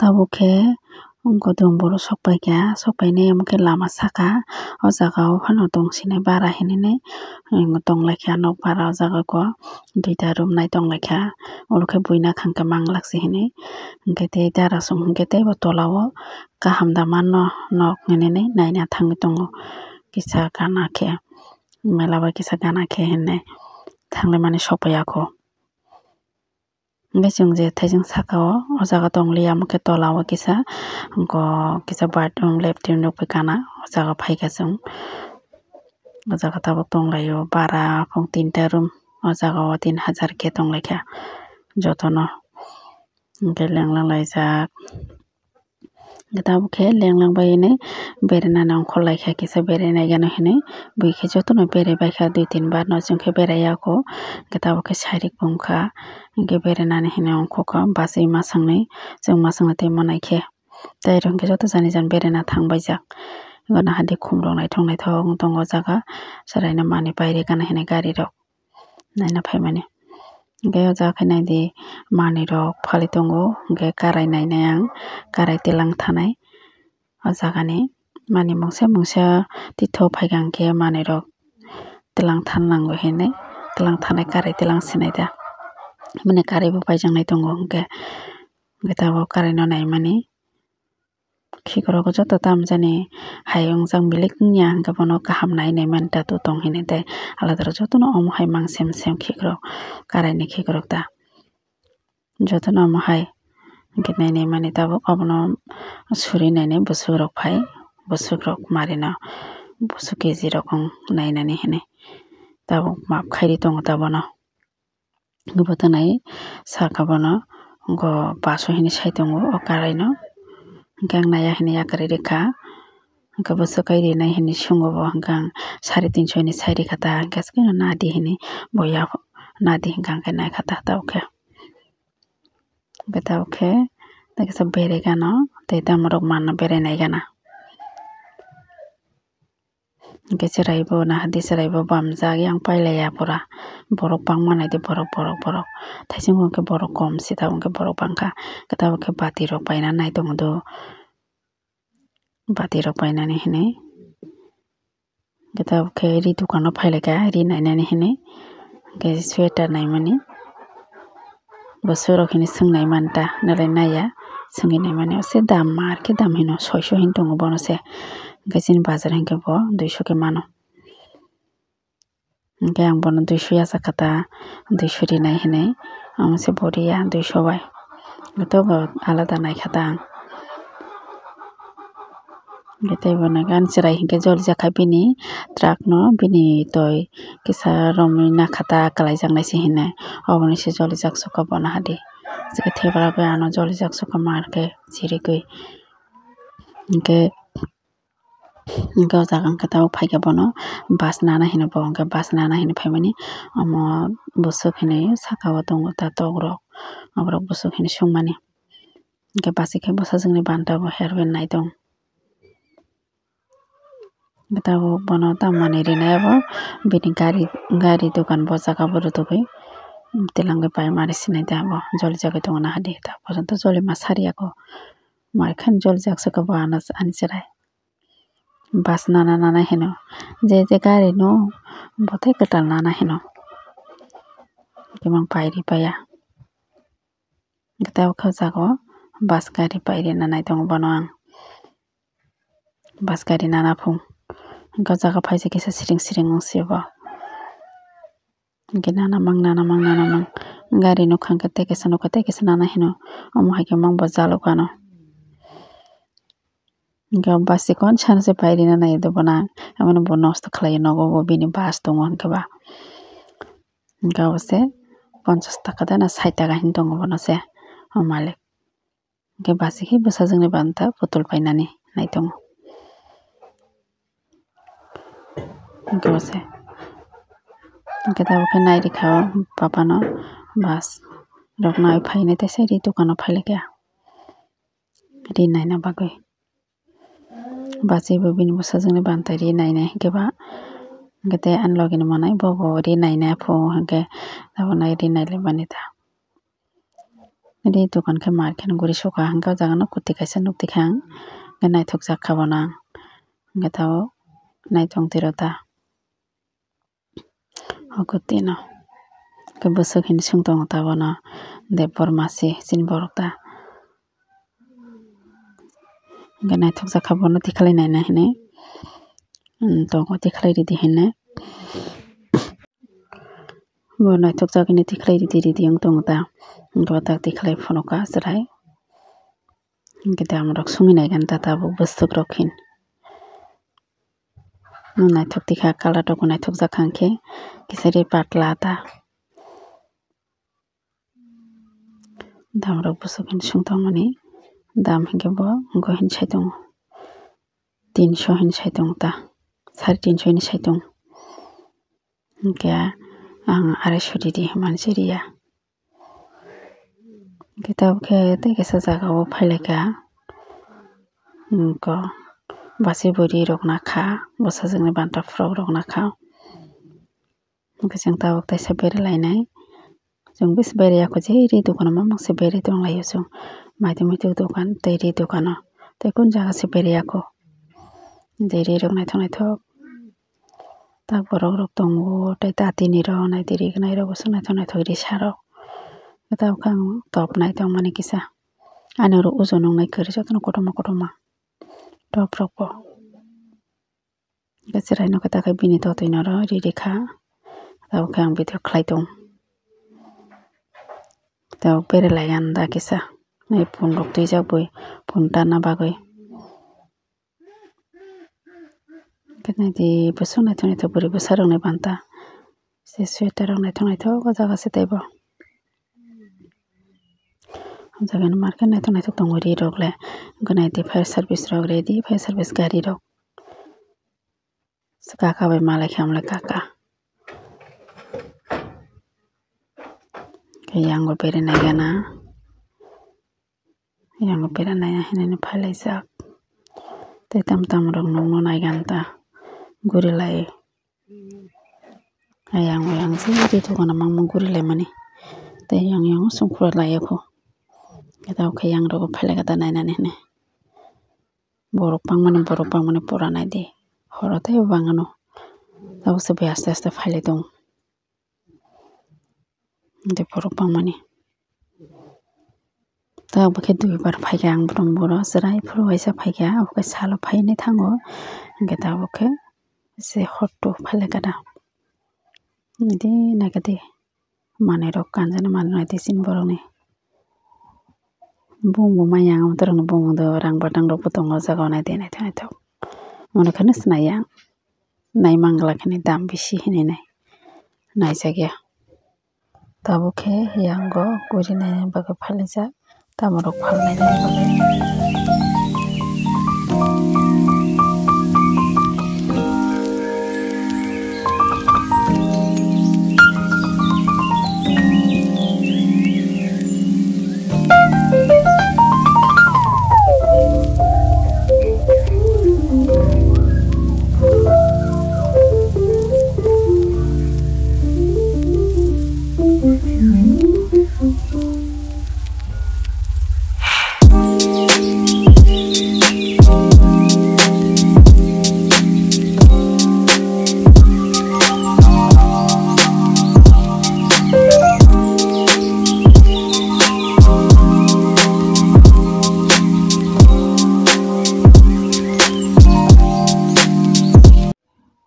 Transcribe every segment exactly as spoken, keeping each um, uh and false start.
Tabuk khe kodom borok sok paikha, sok painai omo khe lama saka o jaga o phano tong sinai bara hinwi tong laikha nok bara o jaga o duita room nai tong laikha oro khe buina khang khe manglak se hinwi hwnkhe tei dara song hwnkhe teibo tola o kaham da mano nok hinwi naina thangwi tongo kisa gana khe mela bai kisa gana khe hinwi thangwi mani sok paiya kho. Hwnkhe chwng je thaising saka o, o jaga tong liya, omo khe tola o kisa, hwnkhe kisa bathroom, latrine rok bai kana, o jaga phaikha chwng. O jaga tabuk tong lai o, bara phung tinta room, o jaga o tin hajar khe tong lai kha jotono. Hwnkhe lenglang laijak. Tabuk khe lenglang bai hinwi berainani ongkhor laikha, kisa berai naigano hinwi bui khe jotono berai baikha, dui tin bar no chwng khe berai ya kho. Hwnkhe tabuk khe sairik bo wngkha, hwnkhe berainani hinwi ongkhorkha bachwi masangni, chwng masangni twi mwnai khe. Tei oro hwnkhe joto jani jani beraina thang baijak. Hwnkhe nahadi khum rok naithok naithok wng tongo o jaga, chwraino manwi pairikha hinwi gari rok. Naina phaimani. Hwnkhe o jaga khe naidi manwi rok phali tongo, hwnkhe karai nainai ang, karai tilang thanai o jagani manwi mungsa mungsa tithok phaikha hwnkhe manwi rok tilang than nango hinwi tilang thanai karai tilang sinai da. Mani karai bo paijaknai tongo hwnkhe, hwnkhe tabuk karai no naimani. Khikrok joto tamjani hai wngjak milik wngya hwnkhe bono kaham nai nai mani tattoo tong hinwi tei aladara jotono omo hai mang sem sem khikrok karaini khikrok ta jotono omo hai hwnkhe nai nai mani tabuk obono suri nai nai bwswk rok phai bwswk rok marino bwswk keji rok wng nai nani hinwi tabuk map khairi tongo ta bono. Bo tanai saka bono go baso hinwi sai tongo o karai no, hwnkhe ang naiya hinwi yakarwi rikha, hwnkhe bwswk kai rinai hinwi swngo bo, hwnkhe ang sare tinso hinwi sai rikha ta, hwnkhe aswkhe no nadi hinwi bo ya nadi hwnkhe ang khe naikha ta tabuk khe, hwnkhe tabuk khe tei kisa berai gana tei tamo rok manna berai nai gana. Hwnkhe chwrai bo nahadi chwrai bo bamjak yang pailaiya pura. Borok bangma naidi borok, borok, borok. Thaichung hwnkhe borok kom se, tabuk hwnkhe borok bangkha. Hwnkhe tabuk khe bati rok paina nai tongo do. Bati rok painani hinwi. Hwnkhe tabuk khe ri dukano phailaikha, ri nainani hinwi. Hwnkhe sweater naimani. Bo swi rok hinwi swngnai manta, nalai naiya, swngwi naimani. O se dam mar khe dam hino, soiso hin tongo bono se. Hwnkhe chini bazar hinkhe bo duiso khe mano. Hwnkhe ang bono duiso yachak kha ta, duiso rinai hinwi. Omo se bo riya duiso bai. Joto bo alada naikha ta ang. Hwnkhe tei bono ani chwrai hinkhe jolijak kha bini truck no, bini toi kisa romwi nakha ta, kwlaijaknai se hinwi. Oboni se jolijak sukha bono hadi. Aswkhe thebra bai ano jolijak sukha mar khe chirigwi. Hwnkhe, hwnkhe o jaga hwnkhe tabuk phaikhe bono bus nana hinwi bo hwnkhe bus nana hinwi phaimani. Omo bwswk hinwi saka o tongo ta tok rok. Oborok bwswk hinwi swngmani. Hwnkhe bachikhe bwsajwkni banta bo herband nai tong. Tabuk bono tamo manwi rinai abo bini gari, gari dogan bo jaga bo rwtugwi twlangwi pai mari sinai da abo jolijagwi tongo nahadi ta pojonto joli ma sariya kho. Mai kheno jolijak se khe bo ano ani chwrai bus nana nana hino je je gari no bo tei kwtal nana hino hwnkhe mang pai ri paiya. Hwnkhe tabuk khe o jaga o bus gari pai rina nai tongo bono ang. Bus gari nana phung. Hwnkhe o jaga phaisa kisa siring siring wng se bo. Hwnkhe nana mang, nana mang, nana mang. Gari nukha hwnkhe tei kisa nukha, tei kisa nana hino. Omo hai khe mang bo jaluk ano. Hwnkhe o bus se kon sana se pai rina nai do bono ang. Abono bo nosto khlai o nogo bo bini bus tongo hwnkhe ba. Hwnkhe obo se ponchas taka da na sait taka hin tongo bono se o malik. Hwnkhe bachikhe bwsajwkni banta putol painani naitongo. Hwnkhe bose hwnkhe tabuk khe nai rikha o papano bus rok nai phainai teisa ri dukano phailaikha ri naina bagwi. Bachwi bo bini bwsajwkni banta ri nainai hwnkhe ba hwnkhe tei ani logini manai bobo ri nainai phu hwnkhe tabuknai ri nailaimani ta. Ri dokan khe mar khe guri sukha, hwnkhe o jaga no kwtwi kaisa nuk tikha ang, hwnkhe naithok jak kha bono ang, hwnkhe tabuk naithok twi rw ta. O kwtwi no khe bwswk hinwi swng tongo ta bono, Debbarma se chini borok ta. Hwnkhe naithok jak kha bono tikhlai naina hinwi, hmm, tongo tikhlai ridi hinwi. Bo naithok jak hinwi tikhlai ridi ridi wng tongo ta. Hwnkhe bo tak tikhlai phunukha chwrai. Hwnkhe dam rok sungwi nai gani ta tabuk bwswk rok hin. Naithok tikha colour rok bo naithok jak kha hwnkhe kisa ri patla ta. Dam rok bwswk hin sung tongmani dam hwnkhe bo wngkha hin sai tongo, tinso hin sai tongo ta, sare tinso hin sai tongo. Hwnkhe ang arai suri di hwnmani se riya. Hwnkhe tabuk khe tei kaisa jaga o phai lai kha. Hwnkhe bwsai bwrwi rok nakha, bwsajwk ni banta frock rok nakha. Hwnkhe chwng tabuk teisa berai lainai. Chwng bisi berai ya kho je ri dokan o mamang se berai tong lai o chwng. Maitu muitu dokan tei ri dokan o. Tei kun jaga se berai ya kho. Je ri rok naithok naithok. Tak borok rok tongo, tei tatini rok, naitwi rignai rok, bwswk naithok naithok risa rok. Tabuk khe ang top nai tongmani kisa. Ani oro ojon wngnai kwrwi jotono kotorma kotorma top rok bo. Hwnkhe chwrai nokha ta khe bini totwi norok ri rikha. Tabuk khe ang video khlai tongo. Tabuk berai lai ya da kisa. Nai phone rok twijak bui, phone tanna bagwi. Hwnkhe naidi bwswk naithok naithok bwrwi bwsa rokni banta. Se sweater rok naithok naithok o jaga se teibo. O jaga ni market naithok naithok tongo ri rok le. Hwnkhe naidi fire service rok ready, fire service gari rok. Kaka bai malai khe amlai kaka. Khe yango berai nai gana. Yango berai nai hinwi phai laijak. Tei tam tam rok nukno nai gana ta guri lai. Ayang oyang je ri dogan o mangmung guri laimani. Tei yang yang songkhor lai yakho. Khe tabuk khe yang rok phai lai kha ta nainani hinwi. Borok bangmani, borok bangmani pura naidi. Horo tei bangano. Tabuk se bai aste aste phai lai tongo. Tei borok bangmani. Tabuk khe duibar phaikha ang brum boro chwrai phuru waisa phaikha, obo khe salo phainai thango. Hwnkhe tabuk khe se hotto phai lai kha da. Nai di naikha di manwi rok kanjani manwi nai di chini borokni. Bumung bo manya ang amtwrwngni bumung do rang bwtang rokbo tongo o jaga o naidi naithok naithok. Mone kheno sinai ya ang. Nai mangla kheno dam bisi hinwi nai. Naijak ya. Tabuk khe yango guri naina bagwi phalijak. Tamo rok phalnai bagwi.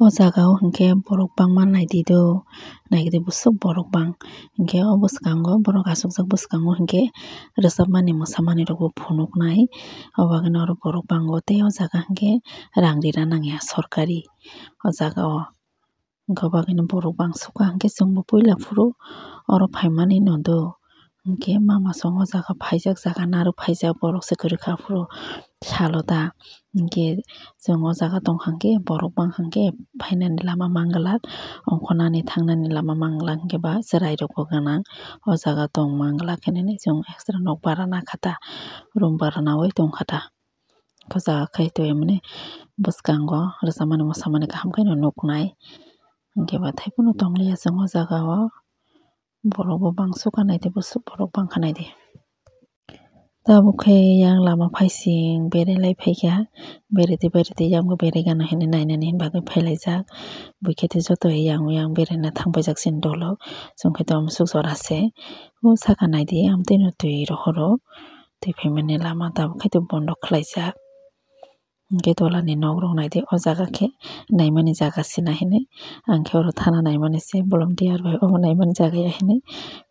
O jaga o hinkhe borok bangma naidi do, naikhe de bwswk borok bang. Hinkhe o bwskango borok achukjak bwskango hinkhe rwchapmani mwsamani rokbo phunuknai. O bagwino oro borok bango tei o jaga hinkhe rang rina nangya sorkari o jaga o. Hinkhe o bagwino borok bang sukha hinkhe chwngbo puila phuru oro phaimani nodo. Hinkhe mama song o jaga phaijak, jaga narwk phaijak, borok se kwrwikha phuru salo da. Hinkhe chwng o jaga tongkha hinkhe borok bangkha hinkhe phainani lama manglak, ongkhornani thangnani lama manglak hinkhe ba chwrai rokbo gwnang o jaga tong manglak hinwi chwng extra nok bara nakha ta, room bara naui tongkha ta. O jaga khe twi mani bwskango rwchapmani mwsamani kaham khe nuknai. Hinkhe ba thaiphano tongliya chwng o jaga o. Borok bo bang sukha naidi, bwswk borok bangkha naidi. Tabuk khe yang lama phaising berai lai phaikha, berai twi berai twi yang bo berai gana hinwi nainani bagwi phailaijak. Buikhe tei joto yang yang beraina thangpaijak chini dolo. Chwng khe tamo swk jora se. O saka naidi, amtwino twi rohoro. Twi phaimani lama tabuk khe tei bondo khlaijak. Hwnkhe tolani nokrok naidi, o jaga khe naimani jaga se na hinwi. Ang khe oro thana naimani se, volunteer bai omo naimani jaga ya hinwi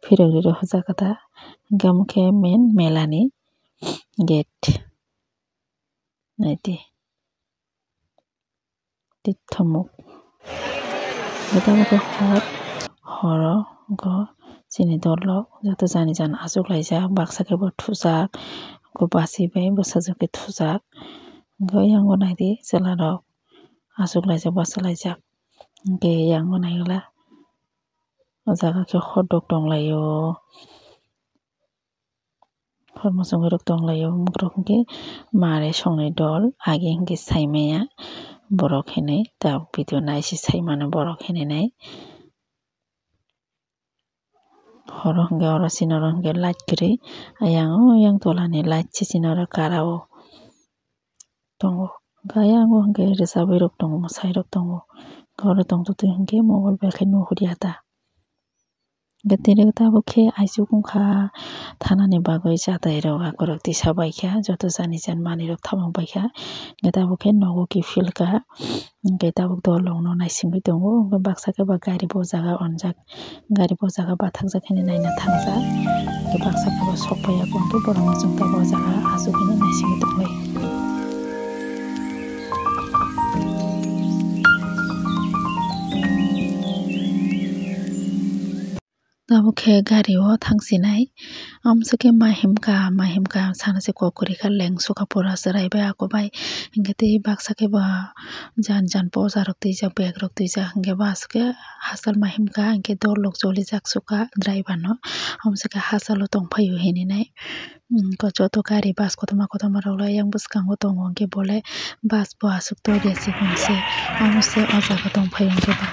phirogwi rw o jaga ta. Hwnkhe omo khe main melani gate. Naidi. Tithomuk. Hwnkhe tamo khe hor, horo hwnkhe chini dol rok joto jani jani achuk laijak, baksa khe bo thujak, hwnkhe bachwi bai bwsajwk khe thujak. Hwnkhe yang bo naidi chwla rok achuk laijak, bachalaijak. Hwnkhe yang bo naikhe o jaga khe hordok tong lai o. Hor muchungwi rok tong lai o, mukrok hwnkhe mare songnai dol, age hwnkhe saimaya borok hinwi, tabuk video naisi saimano borok hinwi nai. Horo hwnkhe oro chini oro hwnkhe light kwrwi, ayang o yang tolani light se chini oro kara o tongo. Hwnkhe ayang o hwnkhe rwchabwi rok tongo, mwsai rok tongo. Hwnkhe oro tongtwtwi hwnkhe mobile bai khe nuhurya ta. Hwnkhe tini tabuk khe aisuk wngkha thanani bagwi chatai rok akorok tisa baikha, joto jani jani manwi rok tamo baikha. Hwnkhe tabuk khe nogo kiphilkha, hwnkhe tabuk dolongno naisingwi tongo. Hwnkhe baksa khe ba gari bo jaga onjak, gari bo jaga bathakjak hinwi naina thangjak. Hwnkhe baksa khe ba sokpaiya, hwnkhe borokno chwng tabuk o jaga aswk hinwi naisingwi tongwi. Tabuk khe gari o thangsinai. Amswk khe ma himkha, ma himkha, sana se kok kwrwi kha, lengsu kha pura chwrai bai ako bai. Hwnkhe tei baksa khe bo jan jan poja rok twijak, bag rok twijak, hwnkhe bo aswk khe hachal ma himkha, hwnkhe dol rok cholijak sukha driver no. Amswk khe hachalo tongphai o hininai. Joto gari bus kotorma kotorma rok le ayang bwskango tongo, hwnkhe bo le bus bo aswk torya se hwnse. Omo se o jaga tongphai o hwnkhe ba.